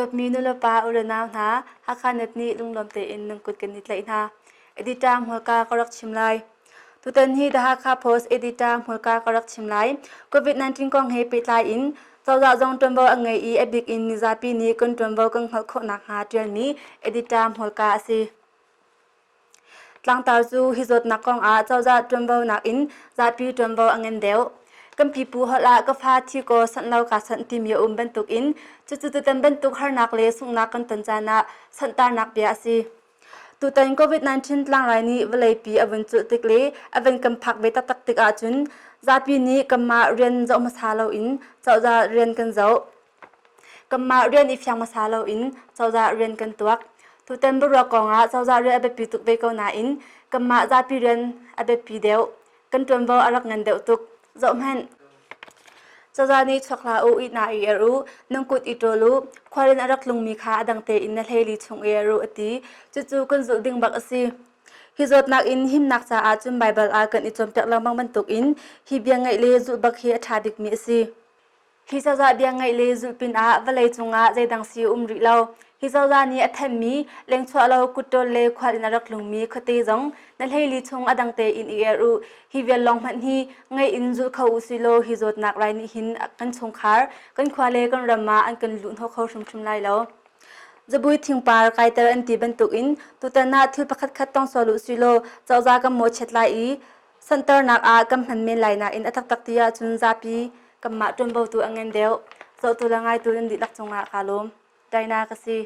Dawtmi nulepa u le nau hna, Hakha Net nih lunglawm tein nan kut kan i tlaih hna. Editor hmurka ka rak chim lai. Tutan hi The Hakha Post editor hmurka ka rak chim lai. COVID-19 kong he pehtlai in cozah zong ṭuanvo a ngei i a bik in mizapi nih kan ṭuanvo kan hngalh khawh nakhnga ṭialmi editor hmurka a si. Tlangtar cu hi zawtnak kongah cozah ṭuanvo nakin zapi ṭuanvo a ngan deuh. Kan pipu holh ah ka fa thi kaw sanh lo kaa sanh timi a um bantukin cucu tutan bantuk harnak le sunghnak kan ton caan ah sanhtarnak bia a si. Tutan COVID-19 tlangrai nih vawleipi a vun culh tik le a van kan phak ve taktak tik ahcun zapi nih kanmah rian zoh hmasa loin cozah rian kan zoh. Kanmah rian i fiang hmasa loin cozah rian kan tuak. Tutan boruak kongah cozah rian a biapi tuk ve ko nain kanmah zapi rian a biapi deuh. Kan ṭuanvo a rak ngan deuh tuk. Zohhmanh. Cozah nih chuak hlah u, ihnak i er u, nan kut i ṭawl u, khual in a rak tlungmi kha a dang tein na hlei li chung i er u, a ti. Cucu kan zulh ding bak a si. Hi zawtnak in himnak caah cun Baibal ah kan i cawnpiak lengmang bantukin hi bia ngaih le zulh bak hi a ṭha bikmi a si. Hi cozah bia ngaih le zulh pinah vawlei cungah zeidang si um rih lo. Hi cozah nih a thenmi, lengchuah lo kutṭawl le khual in a rak tlungmi khuate zong na hleili chung a dang tein i erh u. Hi vial lawng hmanh hi ngaih in zul kho u silaw hi zawtnak rai nih hin kan chungkhar, kan khua le kan ram ah an kan luhhnawh kho hrimhrim lai lo. Zabui thingpar kaiter an ti bantukin tutan ah thil pakhatkhat tong sual u silaw cozah kan mawhchiat lai i Santernak ah kan hman men lai nain a taktak ti ahcun zapi kanmah ṭuanvo tu a ngan deuh. Zohtu le ngaitu nan dihlak cungah kaa lawm. Daina ka si.